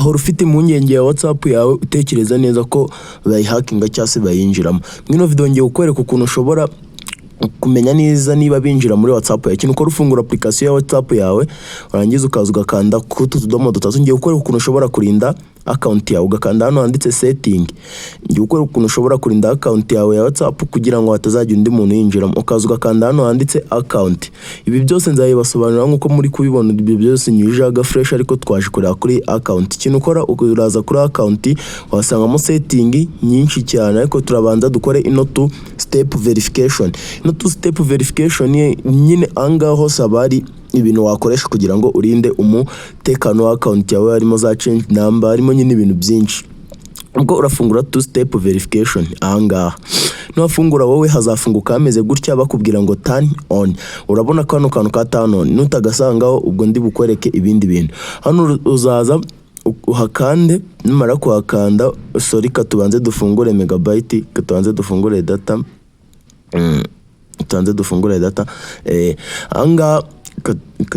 Uhora ufite impungenge ya WhatsApp yawe, utekereza neza ko bayihackinga cyangwa se bayinjiramo. Muri ino video ngiye kukwereka ukuntu ushobora kumenya neza niba binjira muri WhatsApp yawe. Ikintu ukora, ufungura application ya WhatsApp yawe, warangiza ukaza ugakanda ku utu tudomo dutatu. Ngiye kukwereka ukuntu ushobora kurinda account yawe, ugakanda hano handitse setting. Ngiye kukwereka ukuntu ushobora kurinda account yawe ya WhatsApp kugira ngo hatazagira undi muntu yinjiramo. Ukaza ugakanda hano handitse account. Ibi byose nzabibasobanurira nk'uko muri kubibona. Ibyo byose nyujije aga fresh, ariko twaje kureba kuri account. Ikintu ukora, uraza kuri account, wasangamo setting nyinshi cyane, ariko turabanza dukore ino two step verification. Ino two step verification nyine, ahangaha hose haba hari ibintu wakoresha kugira ngo urinde umutekano wa account yawe. Harimo za change number, harimo nyine ibintu byinshi. Ubwo urafungura two step verification ahangaha. Nuhafungura wowe hazafunguka hameze gutya, bakubwira ngo turn on. Urabona kano kantu ka turn on, nutagasangaho ubwo ndi bukwereke ibindi bintu. Hano uzaza uhakande. Numara kuhakanda, sorry, katubanze dufungure megabyte, katubanze dufungure data, tubanze dufungure data. Ahangaha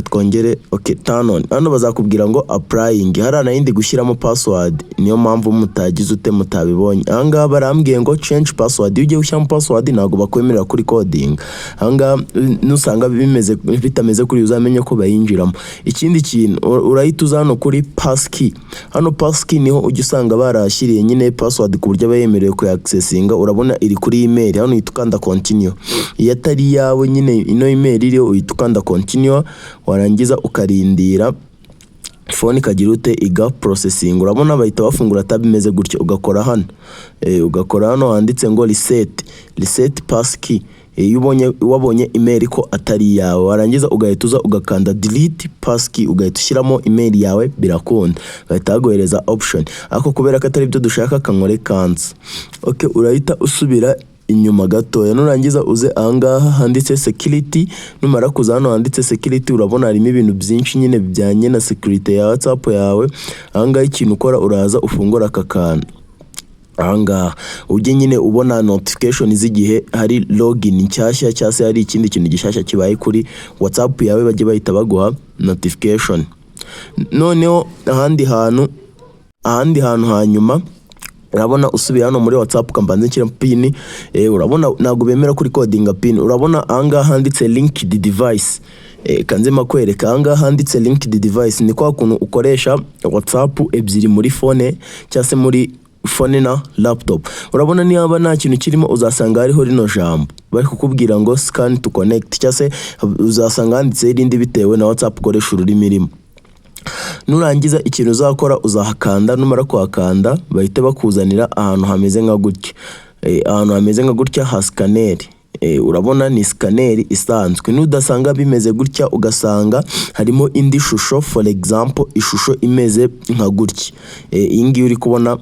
twongere, okay, turn on. Hano bazakubwira ngo applying. Hariya nayindi gushyiramo password, niyo mpamvu mutagize ute, mutabibonye. Ahangaha barambwiye ngo change password. Iyo ugiye gushyiramo password ntabwo bakwemerera kuri coding. Ahangaha nusanga bimeze bitameze kuri, uzamenye ko bayinjiramo. Ikindi kintu, urahita uza hano kuri passkey. Hano passkey niho ujya usanga barashyiriye nyine password ku buryo aba yemerewe kuyaccessinga. Urabona iri kuri email. Hano uhita ukanda continue. Iyo atari iyawe nyine, ino email iriho, uhita ukanda continue, warangiza ukarindira phone ikagira ute, iga processing. Urabona bahita bafungura tab imeze gutya. Ugakora hano, ugakora hano handitse ngo reset passkey. Iyo ubonye wabonye email ko atari iyawe, warangiza ugahita uza ugakanda delete passkey, ugahita ushyiramo email yawe, birakunda, bagahita baguhereza option. Ariko kubera ko atari byo dushaka, kankore cancel. Okay, urahita usubira inyuma gatoya. Nurangiza uze ahangaha handitse security. Numara kuza hano handitse security, urabona harimo ibintu byinshi nyine bijyanye na security ya WhatsApp yawe. Ahangaha ikintu ukora, uraza ufungura aka kantu ahangaha, ujye nyine ubona notification z'igihe hari login nshyashya cyangwa se hari ikindi kintu gishyashya kibaye kuri WhatsApp yawe, bajye bahita baguha notification. Noneho ahandi hantu hanyuma, urabona usubiye hano muri WhatsApp, ukambanza nshyira pin. Urabona ntabwo bemera kuri codinga pin. Urabona ahangaha handitse linked device. Kanze makwereka ahangaha handitse linked device. Ni kwa kuntu ukoresha WhatsApp ebyiri muri phone cyangwa se muri phone na laptop. Urabona niba nta kintu kirimo, uzasanga hariho rino jambo bari kukubwira ngo scan to connect, cyangwa se uzasanga handitseho irindi bitewe na WhatsApp ukoresha, ururimi irimo. Nurangiza ikintu uzakora, uzahakanda. Numara kuhakanda, bahite bakuzanira ahantu hameze nka gutya. Ahantu hameze nka gutya ha scanner. Urabona ni scanner isanzwe. Nudasanga bimeze gutya, ugasanga harimo indi shusho, for example ishusho imeze nka gutya, iyi ngiyi uri kubona,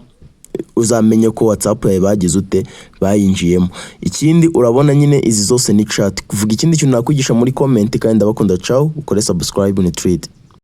uzamenye ko WhatsApp yawe bagize ute, bayinjiyemo. Ikindi, urabona nyine izi zose ni chat. Kuvuga ikindi kintu nakwigisha muri comment. Kandi ndabakunda, ciao. Ukore subscribe ni treat.